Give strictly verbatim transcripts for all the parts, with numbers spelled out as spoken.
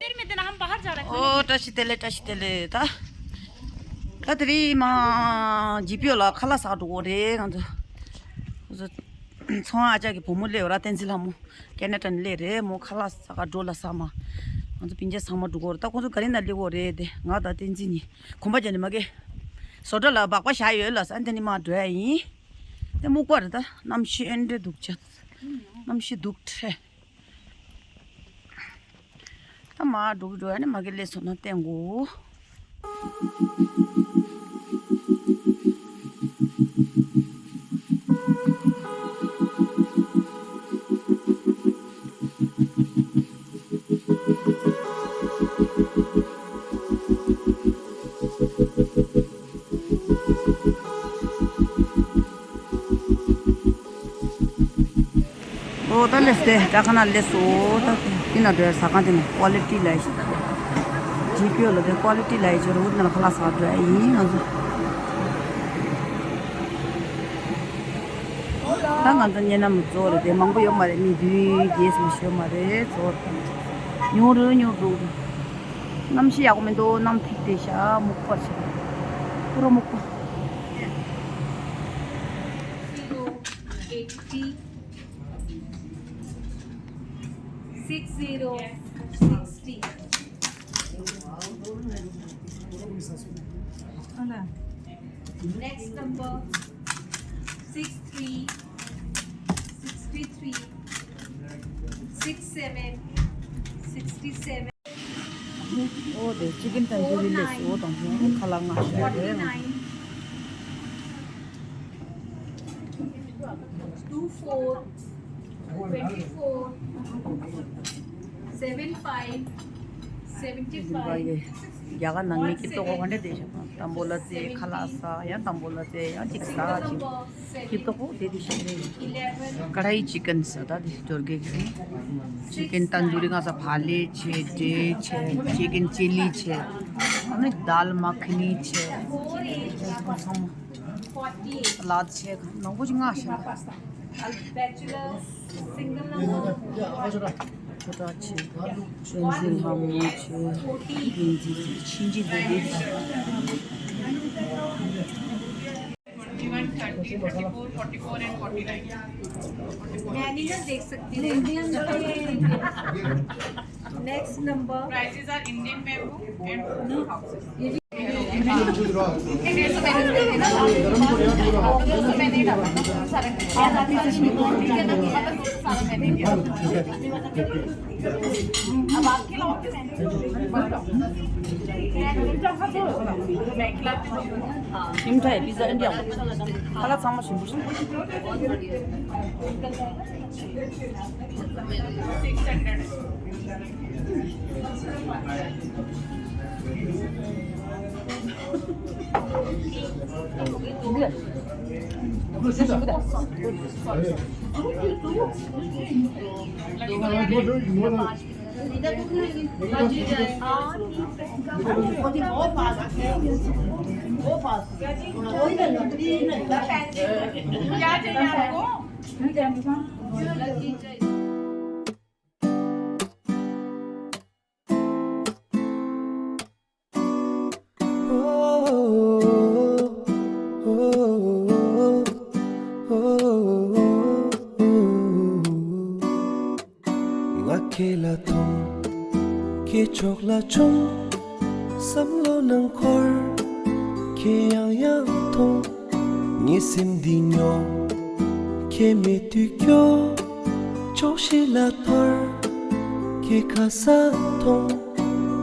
तेरे में तेरा हम बाहर जा रहे हैं। ཨོ། བཀྲ་ཤིས་བདེ་ལེགས། བཀྲ་ཤིས་བདེ་ལེགས། ད་ད་དེ་རིང་མ་ཇི་པི་ཨོ་ལ་ཁ་ལག་ཟ་འགྲོ་གི་རེད། ང་ཚོ་ང་ཚོ་ཚོང་ཨ་ཅག་གི་བུ་མོ་སླེབས་ཡོད་ར། བསྟན་འཛིན་ལྷ་མོ་ཀེ་ན་ཌ་ནས་སླེབས་རེད། མོ་ཁ་ལག་ཟ་ག་འགྲོ་ལབ་ས་མ། ང་ཚོ་སྤུན་མཆེད་ཚང་མ་འགྲོ་གི་རེད། ད་ཁོང་ཚོ་ག་རེ་ན་སླེབས་ཡོད་རེད་དེ། ང་དང་བསྟན་འཛིན་གཉིས་གོམ་པ་རྒྱག་ནས་མ་གི་བཟོ་གྲྭ་ལ་སྦག་སྦག་བཞག་ཡོད་ལབ་ས། དེ་ནས་མར་འགྲོ་ཡ་ཡིན། དེ་སྨུག་པ་རེད། ད་གནམ་གཤིས་ཨེ་འདྲ་སྡུག་ཅག་གནམ་གཤིས་སྡུག་དྲགས། ད་མར་འགྲོ་གི་འགྲོ་ཡ་ནི། མ་གི་སླེབས་སོང་ན་བསྟན་དགོས། ཨོ། ད་སླེབས་ཏེ་སྦྲག་སྒང་ན་སླེབས་སོང་། ད་འདི་ན་འགྲོ་ཡ། ཟ་ཁང་འདི་ན་ཀོ་ལི་ཊི་ལབ་ཡ་ཞིག་འདུག་ཇི་པི་ཨོ་ལ་དེ་ཀོ་ལི་ཊི་ལབ་ཡ་ཞིག་ཡོད་རེད། འོ་འདི་ན་ཁ་ལག་ཟ་འགྲོ་ཡ་ཡིན་ང་ཚོ། ད་ང་ཚོ་བརྙན་ལམ་གཙོ་བོ་རེད་དེ། མང་པོ་ཡོད་མ་རེད། མི་བདུན་བརྒྱད་ཙམ་ཞིག་ཡོད་མ་རེད། གཙོ་བོ་ཉུང་རུ་ཉུང་རུ། གནམ་གཤིས་ཡག་པོ་མི་འདུག་གནམ་ཐིགས་ཏེ་ཤག་སྨུག་པ་ཞིག་པུ་ར་སྨུག་པ། Zero eighty, six zero sixty. Next number, six three, sixty three, six seven, sixty seven. ཨོ་དེ་ཅི་ཀེན་ཏན་དུ་རི་ལས་སུ་འོ་དང་ཁ་ལག་ང་ཤ་རེད། Two four, twenty four, seven five, seventy five. རྒྱ་གར་ནང་མི་སྐྱིད་ཏོག་གོ་ག་འདྲ་བསྡད་ཤག་དང་པོ་ལ་ཙེ་ཁ་ལག་ཟ། ཡང་དང་པོ་ལ་ཙེ་ཡང་ཅིག་ཟ་ཅིག་སྐྱིད་ཏོག་གོ་བསྡད་དེ་ཤག་རེད། ཀ་ཌའི་ཅི་ཀེན་ཟ། ད་དེ་འབྱོར་གེ་གི་ཅི་ཀེན་ཏན་དུ་རི་ང་ས་བག་ལེབ་བྱས། འབྲས་བྱས། ཅི་ཀེན་ཅི་ལི་བྱས། ཨ་ནི་དཱལ་མ་ཁ་ནི་བྱས། ཚང་མ་ལ་བྱས། ནང་པོ་ཅིག་ང་ཤ་ཆོས་གྲགས་ཆེ། བསྟན་འཛིན་ལྷ་མོ་ཆེ། བསྟན་འཛིན་ཆེ། ཆིན་ཅི་འདི་འདི། Twenty one, thirty, thirty four, forty four and forty nine. मैं नहीं ना देख सकती हूँ। Next number. Prices are Indian bamboo and wooden houses. अब आपके लाओ। ཞིམ་ཐལ། པི་ཛ་ཨེ་འདྲ་ཡང་ཁ་ལག་ཚང་མ་ཞིམ་པོ་ཞིག क्या चाहिए आपको? ང་ཁྱེད་ལ་མཐོང་། ཁྱེད་ཕྱོགས་ལ་མཆོང་། བསམ་བློ་ནང་འཁོར། ཁྱེད་ཡང་ཡང་མཐོང་། ངའི་སེམས་འདི་སྨྱོ། ཁྱེད་མེད་དུས་སྐྱོ། ཕྱོགས་བཞི་ལ་འཐོར། ཁྱེད་ཁ་ས་མཐོང་།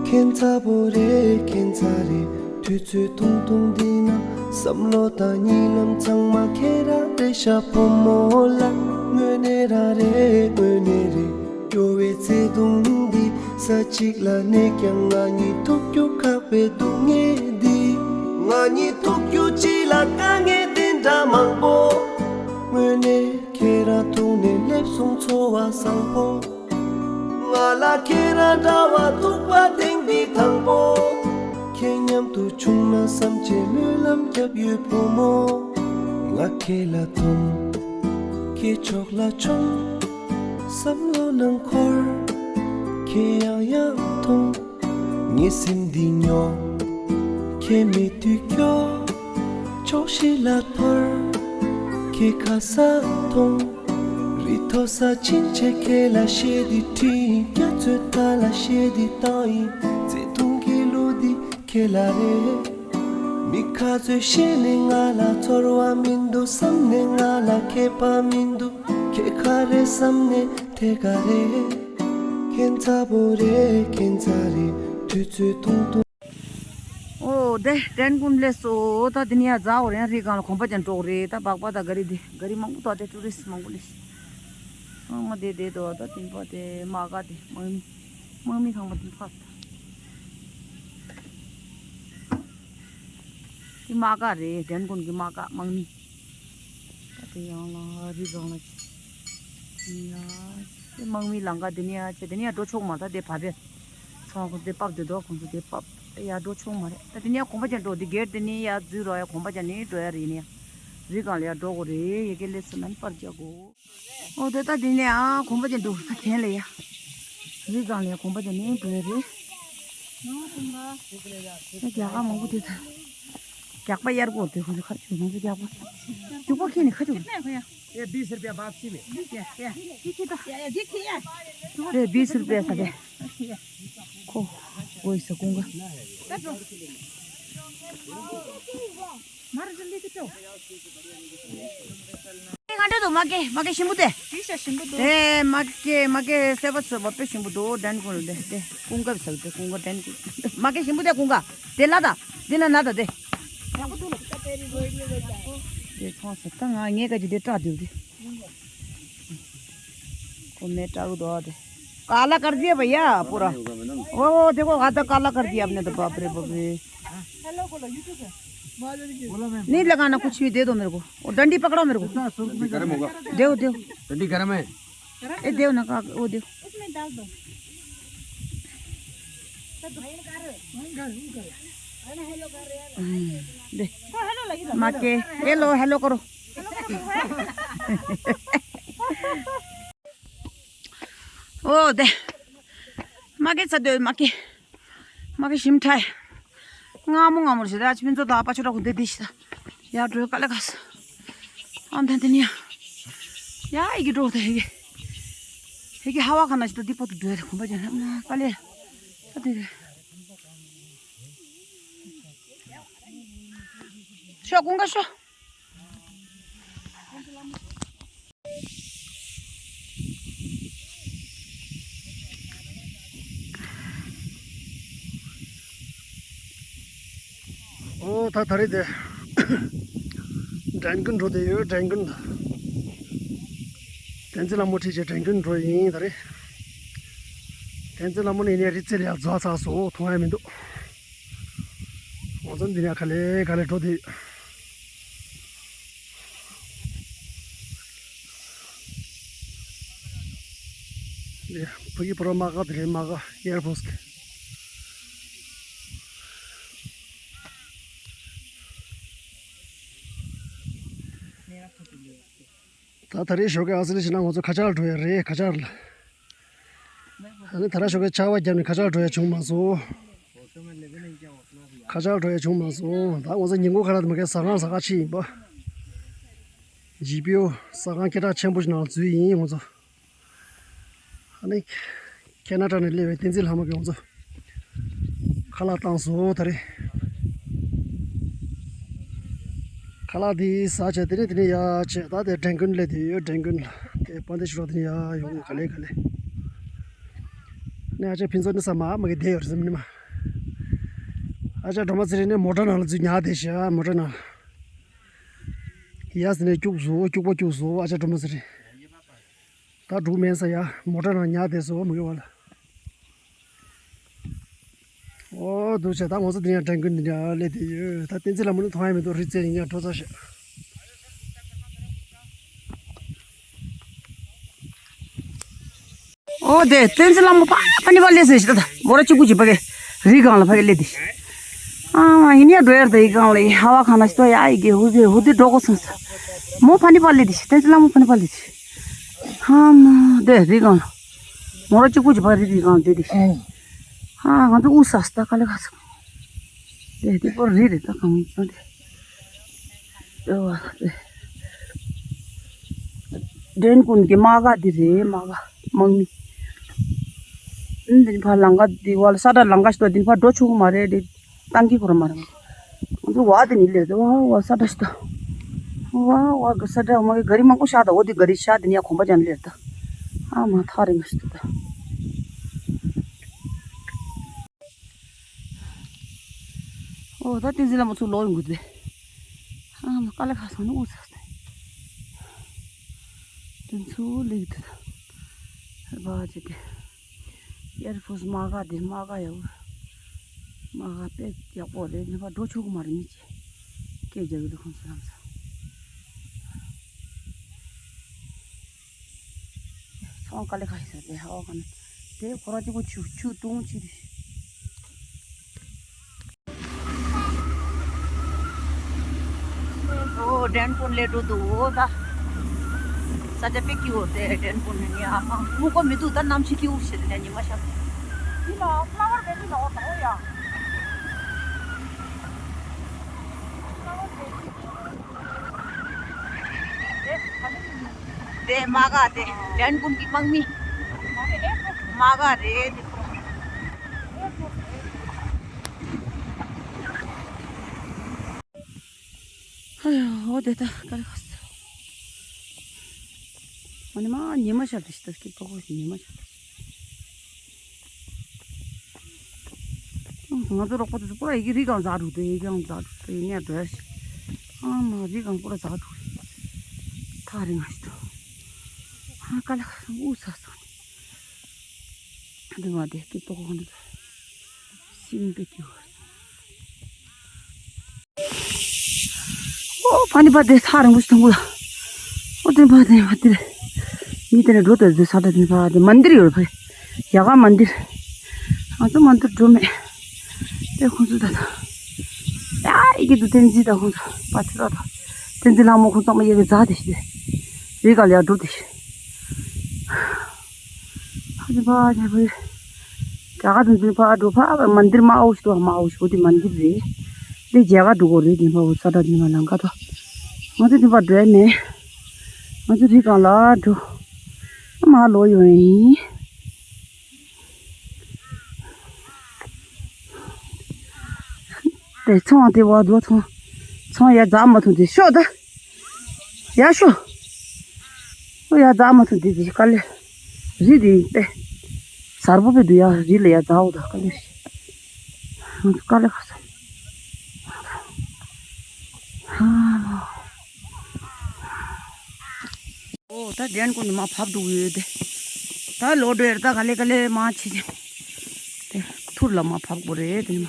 ཁྱད་མཚར་པོ་རེད། ཁྱད་མཚར་རེད། དུས་ཚོད་ཐུང་ཐུང་འདི་ན། བསམ་བློ་དང་གཉིད་ལམ་ཚང་མ་ཁྱེད་རང་རེད་ཤག་བུ་མོ་ལགས། དངོས་གནས་རང་རེད། དངོས་གནས་རེད། སྐྱོ་བའི་བརྩེ་དུང་འདི། ས་གཅིག་ལ་གནས་ཀྱང་ང་གཉིས་ཐུག་རྒྱུ་ཁག་པའི་སྡུག་བསྔལ་འདི། ང་གཉིས་ཐུག་རྒྱུ་གཅིག་ལ་དཀའ་ངལ་དེ་འདྲ་མང་པོ། དངོས་གནས་ཁྱེད་རང་ཐུག་ནས་སླེབས་སོང་། ཚོར་བ་བཟང་པོ། ང་ལ་ཁྱེད་རང་འདྲ་བ་ཐུག་པ་ཐེངས་འདི་དང་པོ། ཁྱེད་མཉམ་དུ་བྱུང་ན་བསམ་བྱས་སྨོན་ལམ་བརྒྱབ་ཡོད་བུ་མོ། ང་ཁྱེད་ལ་མཐོང་། ཁྱེད་ཕྱོགས་ལ་མཆོང་། བསམ་བློ་ནང་འཁོར། ཁྱེད་ཡང་ཡང་ མཐོང་། ངའི་སེམས་འདི་སྨྱོ། ཁྱེད་མེད་དུས་སྐྱོ། ཕྱོགས་བཞི་ལ་འཐོར། ཁྱེད་ཁ་ས་མཐོང་། རི་མཐོ་ས་ཕྱིན་ཆད་ཁྱེད་ལ་གཞས་འདི་བྲིས་ཡིན། རྒྱ་མཚོའི་མཐའ་ལ་གཞས་འདི་བཏང་ཡིན། བརྩེ་དུང་གི་གླུ་འདི་ཁྱེད་ལ་རེད། མི་ཁ་ཚོས་ཤེས་ནས་ང་ལ་ཚོར་བ་མི་འདུག་བསམ་ནས་ང་ལ་མཁས་པ་མི་འདུག་ཁྱེད་ག་རེ་བསམ་ནས་དེ་ག་རེད། ཁྱེད་ཚ་པོ་རེད་ཁྱེད་ཚ་རེད། དུས་ཚོད་ཐུང་ཐུང་། ཨོ་དེ་དྲན་ཀུན་ལས་སོ། ད་དེ་ནས་ཡ་ཛ་འོ་རེད། རི་སྒང་ལ་གོམ་པ་ཅན་འགྲོ་གི་རེད། ད་སྦག་སྦག་ད་ག་རི་དེ་ག་རི་མང་པོ་ད་དེ་ཊུ་རི་སི་མང་པོ་ལས། ཚང་མ་དེ་དེ་དོ་ད་དེ་པ་དེ་དམག་སྒར་དེ་དམག་མི་དམག་མི་ཁང་པ་དེ་ཕ། དེ་དམག་སྒར་རེད། དྲན་ཀུན་གྱི་དམག་སྒར་དམག་མི། ད་དེ་ཡང་ལ་རི་སྒང་ལ་ཡ། དེ་དམག་མི་ལམ་ཁ་དེ་ནས་ཡ་ཆེ་དེ་ནས་ཡ་འགྲོ་ཆོག་མ་རེད། ད་དེ་བབས་པས་ཚང་ཁོ་དེ་བབས་དེ་དོ་ཁོང་ཚོ་དེ་བབས་ཡ་འགྲོ་ཆོག་མ་རེད། ད་དེ་ནས་ཡ་གོམ་པ་ཅན་འགྲོ་དེ་སྒེར་དེ་ནས་ཡ་འཛུལ་རོགས་ཡ་གོམ་པ་ཅན་ནས་འགྲོ་ཡ་རེད། ནས་ཡ་རི་སྒང་ལ་ཡ་འགྲོ་དགོས་རེད། ཡ་གི་ལས་སུ་ནན་པར་རྒྱག་དགོས། ཨོ་དེ་ད་དེ་ནས་ཨ་གོམ་པ་ཅན་འགྲོ་ད་གན་ལ་ཡ། རི་སྒང་ལ་ཡ་གོམ་པ་ཅན་ནས་འགྲོ་ཡ་རེད། ད་རྒྱ་གར་མང་པོ་དེ་ད། རྒྱག་པ་གཡར་གོ་དེ་ཁོང་ཚོ་ཁ་ཆུ་ཁོང་ཚོ་རྒྱག་པ། རྒྱུག་པ་ཁྱེར་ནས་ཁ་ཆུ། ये बीस रुपया वापसी में। ये बीस रुपया वापसी में। ये बीस रुपया सा दे। ये बीस रुपया सा दे। को कोई सकूंगा। मारो जल्दी से तो। ཁ་འདྲ་འདུག་མ་སྐྱེས་མ་སྐྱེས་ཞིམ་པོ་དེ། དེ་ཞིམ་པོ་འདུག་དེ་མ་སྐྱེས་མ་སྐྱེས་སེ་བ་སོ་བ་དཔེ་ཞིམ་པོ་འདུག་དྲན་ཀུན་དེ་དེ་ཀུན་དགའ་བཟའ་དེ་ཀུན་དགའ་དྲན་ཀུན་མ་སྐྱེས་ཞིམ་པོ་དེ་ཀུན་དགའ་དེ་ལ་ད་དེ་ན་ན་ད་དེ། དེ་ཚོང་ཟེར་ད་ང་ངས་ག་ཅི་དེ་སྐྲག་དེ་དེ། को मैं टाक दो दे। काला कर दिया भैया पूरा। ओ देखो, आधा काला कर दिया आपने तो, बाप रे बाप रे। नहीं लगाना कुछ भी, दे दो मेरे को। वो डंडी पकड़ाओ मेरे को। गर्म होगा। दो, दो। डंडी गर्म है। ए, दो ना का, वो दो। उसमें डाल दो। हम्म, दे। माँ के, हेलो, हेलो करो। ཨོ་དེ། མ་གི་ཚ་དོད་མ་གི། མ་གི་ཞིམ་ཁྲ། ང་མོ་ང་མོ་ཞེ་ད་ཕྱི་མིན་ཚོ་ད་པ་ཆོ་ར་གུ་དེ་དེ་ཤི་ད། ཡ་འགྲོ་ཀ་ལ་ག་ས། ཨམ་ཐན་དེ་ནི་ཡ། ཡ་ཨི་གི་འགྲོ་ད་ཧེ་གི། ཧེ་གི་ཧ་བ་ཁ་ན་ཞི་ད་དི་པོ་དུ་འགྲོ་ཡ་དེ་གོམ་པ་ཅན་ཧ་ན་ཀ་ལེ། ད་དེ་གི། ཤོ་ཀུང་ག་ཤོ། ཨོ་ད་ད་རེས་དེ་དྲན་ཀུན་འགྲོ་དེ་ཡོད། དྲན་ཀུན་བསྟན་འཛིན་ལྷ་མོ་ཁྲིད་བྱས་དྲན་ཀུན་འགྲོ་ཡིན་ད་རེས། བསྟན་འཛིན་ལྷ་མོ་ནི་ནས་རི་རྩེ་ལ་ཡར་འཛུལ་ཚར་སོང་། མཐོང་ཡ་མི་འདུག་ང་ཚོ་འདི་ནས་ག་ལེ་ག་ལེ་འགྲོ་དེ་ཡོད། འདི་ཕ་གི་པོ་ར་མ་ག་དེ་རེད། མ་ག་ཨེར་ཕོར་སི་གི། ད་ད་རེས་ཞོགས་ཀས་ཨ་སི་ལི་ཕྱིན་ན་ང་ཚོ་ཁ་ཆག་འགྲོ་ཡ་རེད། ཁ་ཆག་ལ། ཨ་ནི་ད་ར་ཞོགས་ཀས་ཆར་པ་བརྒྱབ་ནས་ཁ་ཆག་འགྲོ་ཡ་བྱུང་མ་སོང་། ཁ་ཆག་འགྲོ་ཡ་བྱུང་མ་སོང་། ད་ང་ཚོ་ཉིན་གུང་ཁ་ར་དེ་མ་གའི་ཟ་ཁང་ཟ་ག་ཕྱིན་ཡིན་པ། ཇི་པི་ཨོ་ཟ་ཁང་སྐད་གྲགས་ཆེན་པོ་ཞིག་ནང་འཛུལ་ཡིན་ང་ཚོ། ཨ་ནི། ཁེ་ན་ཌ་ནས་སླེབས་པའི་བསྟན་འཛིན་ལྷ་མོ་གིས་ང་ཚོ་ཁ་ལག་བཏང་སོང་ད་རེས། ཁ་ལག་འདི་ཟ་བྱས་དེ་ནས་དེ་ནས་ཡར་བྱས་ད་དེ་དྲན་ཀུན་སླེབས་དེ་ཡོད། དྲན་ཀུན་ལ་དེ་དཔལ་ལྡན་ཆོས་གྲགས་དེ་ནས་ཡར་ཡོང་གི་ག་ལེ་ག་ལེ། ནས་ཨ་ཅག་ཕུན་ཚོགས་ནི་ས་མ་མ་གི་བསྡད་ཡོད་རེད་བསམ་ནི་མ། ཨ་ཅག་སྒྲོལ་མ་ཚེ་རིང་ནི་མོ་ཊ་ནང་ལ་འཛུལ་ཉལ་བསྡད་ཤག་མོ་ཊ་ནང་། ཡ་ཟེར་ནས་སྐྱུག་བཟོ་སྐྱུག་པ་སྐྱུག་བཟོ་ཨ་ཅག་སྒྲོལ་མ་ཚེ་རིང་། ད་འགྲོ་མེད་ས་ཡ། མོ་ཊ་ནང་ཉལ་བསྡད་སོང་མ་གི་བ་ལ། ཨོ་འདུག་བྱས་ད་ང་ཚོ་འདི་ཡང་དྲན་ཀུན་འདི་འདྲ་སླེབས་བསྡད་ཡོད། ད་བསྟན་འཛིན་ལྷ་མོ་ནི་མཐོང་ཡ་མི་འདུག་རི་རྩེ་ནས་ཡར་འགྲོ་ཚར་ཤག་ཨོ་དེ་བསྟན་འཛིན་ལྷ་མོ་ཕ་ཕ་ནི་ཕ་སླེབས་ཟེར་ཞིག་ད་ད་མོ་ར་གཅིག་པུ་གཅིག་ཕ་གི་རི་སྒང་ལ་ཕ་གི་སླེབས་དེ། ཨ་མ་ཡིན་ཡ་འགྲོ་ཡར་ད་ཡི་སྒང་ལ་ཡི་ཧ་བ་གང་ན་ཞིག་ཏོ་ཡ་ཡི་གེ་ཧུ་གེ་ཧུ་དེ་འགྲོ་གོ་སོང་ས། མོ་ཕ་ནི་ཕ་སླེབས་དེ་ཞིག་བསྟན་འཛིན་ལྷ་མོ་ཕ་ནི་ཕ་སླེབས་དེ་ཞིག་ཨ་མ་དེ་རི་སྒང་ལ། མོ་ར་གཅིག་པུ་གཅིག་ཕ་རི་རི་སྒང་ལ་བསྡད་དེ་ཞིག་ཨ་ང་ཚོ་དབུགས་ཟ་སྟེ་ག་ལེ་ག་ཚོད། དེ་དེ་པོ་རི་རེད་ད་གང་ཚོད་དེ། ཨེ་བ་དེ། འདྲེན་ཀུན་གྱི་དམག་སྒར་འདི་རེད། དམག་སྒར་དམག་མི། ཨིན་འདི་ཕར་ལམ་ཁ་འདི་བ་ལ་ས་བཀྲ་ལམ་ཁ་ཞིག་འདུག་འདི་ཕར་འགྲོ་ཆོག་གི་མ་རེད། འདི་བཏང་གི་ཁོ་ར་མ་རེད། ང་ཚོ་བ་དེ་ནི་ལེར་ད་བ་བ་ས་བཀྲ་ཞིག་འདུག་བ་བ་གི་ས་བཀྲ་མ་གི་ག་རི་མང་པོ་ཤག་ད། འོ་དེ་ག་རི་ཤག་དེ་ནི་ཡ་གོམ་པ་ཅན་ལེར་ད། ཨ་མ་ཐག་རིང་ཞིག་འདུག་ད། ཨོ་ད་བསྟན་འཛིན་ལྷ་མོ་ཚུར་ལོག་ཡོང་གི་འདུག་ཨ་མ་དཀའ་ལས་ཁག་སོང་ནི་དབུགས་ཚ་སོང་། དེ་ཚུར་སླེབས་འདུག་ད། བ་ཅི་དེ། ཨེར་ཕོར་སི་དམག་སྒར་དེ་དམག་སྒར་ཡག་པོ། དམག་སྒར་དཔེ་ཡག་པོ་རེད། ནི་ཕར་འགྲོ་ཆོག་གི་མ་རེད། མི་གཅིག་སྐད་རྒྱག་གི་འདུག་ཁོང་ཚོ་ལམ་སང་། ཚོང་དཀའ་ལས་ཁག་ཡིན་ས་དེ་ཧ་བ་ག་ནས་དེ་ཁོ་ར་གཅིག་པོ་ཆུ་ཆུ་བཏུང་ཕྱིར། ཨོ་འདྲེན་ཀུན་སླེབས་འགྲོ་འདུག་འོ་ད། ས་ཆ་དཔེ་སྐྱིད་པོ་རེད། འདྲེན་ཀུན་ནས་ནི་ཨ་མ་སྨུག་པ་མི་འདུག་ད་གནམ་གཤིས་སྐྱིད་པོ་ཞིག་རེད། ཉི་མ་ཤར། འདི་ལ་ཕ་ལ་ཝར་མེད་འདི་ལ་འོ་ད་འོ་ཡ། དེ་དམག་སྒར་དེ་འདྲེན་ཀུན་གྱི་དམག་མི། དམག་སྒར་རེད་དེ། ཨ་ཡ་འོ་དེ་ད་ག་རེ་ཁ་སོ། ཨ་ནི་མ་ཉི་མ་ཤར་དེ་ཤི་ད་སྐྱིད་པོ་ཁོ་ཤི་ཉི་མ་ཤར། ང་ཚོ་རོགས་པ་དེ་ཚོ་པུ་ར་ཡི་གེ་རི་སྒང་འཛག་འགྲོ་དེ་ཡི་གེ་སྒང་འཛག་འགྲོ་དེ་ཡིན་ནས་འགྲོ་ཡ་ཞིག་ཨ་མ་རི་སྒང་པུ་ར་འཛག་འགྲོ། ཐག་རིང་ང་ཞིག་འགྲོ། ཨ་དཀའ་ལས་ཁག་སོང་དབུགས་ཚ་སོང་ནས། འདི་མ་དེ་སྐྱིད་པོ་ཁོ་འདི་ཚོ་སིང་པེ་ཀྱི་བར། ཨོ་ཕ་ནི་པ་དེ་ཐག་རིང་པོ་ཞིག་མཐོང་གི་ཡོད། ཨོ་དེ་པ་དེ་པ་དེ་རེད། མི་དེ་ནས་འགྲོ་དེ་དེ་ས་ད་དེ་པ་དེ་མན་དིར་ཡོད་རེད་ཕ། ཡ་ག་མན་དིར། ང་ཚོ་མན་དིར་འགྲོ་མེད། དེ་ཁོང་ཚོ་ད་ད། ཡ་ཨི་གེ་དུ་བསྟན་འཛིན་དང་ཁོང་ཚོ་པ་ཚེ་རོགས་དང་། བསྟན་འཛིན་ལྷ་མོ་ཁོང་ཚང་མ་ཡ་གི་འཛག་དེ་ཞིག་རེད། རི་ག་ལ་ཡ་འགྲོ་དེ་ཞིག་ཕ་ནི་པ་ནི་པ། རྒྱ་གར་དུ་འཛིན་ཕ་འགྲོ་ཕ་མན་དིར་དམར་པོ་ཞིག་འདུག་དམར་པོ་ཞིག་འོ་དེ་མན་དིར་རེད། འདི་རྒྱ་གར་འགྲོ་དགོས་རེད། འཛིན་ཕ་འོ་ས་ད་འཛིན་ཕ་ལམ་ཁ་དོ། ང་ཚོ་འཛིན་ཕ་འགྲོ་ཡ་མེད། ང་ཚོ་རི་སྒང་ལ་འགྲོ། མ་ལོ་ཡོང་ཡིན། དེ་ཚོང་དེ་བ་འགྲོ་ཚོང་། ཚོང་ཡ་རྫ་མ་ཐུང་དེ་ཤོག་ད། ཡ་ཤོ། ཨོ་ཡ་རྫ་མ་ཐུང་དེ་དེ་དཀའ་ལས། རི་དེ་ཡིན་པས། གཟར་པོ་པས་འདུག་ཡ་རི་ལ་ཡ་རྫ་འོ་ད་དཀའ་ལས། ང་ཚོ་དཀའ་ལས་ཁག་སོང་། ཧ་ལོ། ཨོ་ད་འདྲེན་ཀུན་ནས་མ་བབས་འགྲོ་གི་ཡོད་དེ། ད་ལོ་འགྲོ་ཡར་ད་ག་ལེ་ག་ལེ་མ་བྱེད་ཅིང་། དེ་ཐུར་ལ་མ་བབས་དགོས་རེད་དེ་ནི་མ།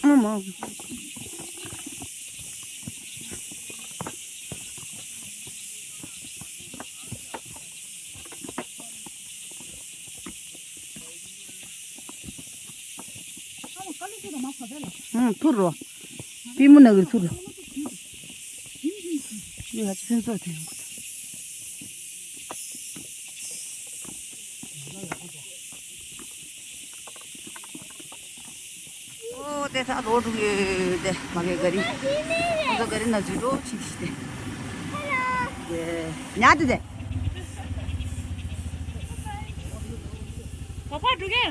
ཨ་མ། ཨང་ཐུར་རོ། པི་མོ་ན་གིར་ཐུར་རོ། ཡོད་ཧ་ཅི་ཕན་ཚོགས་དེ་ཡོང་གི། ཨོ་དེ་ད་ལོ་དྲུག་ཡོད་དེ་མ་གི་ག་རི། ཁོང་ཚོ་ག་རི་ན་འཛུལ་འགྲོ་ཕྱིན་ཤི་དེ། དེ་ཉལ་དེ་དེ། པ་པ་འགྲོ་གི།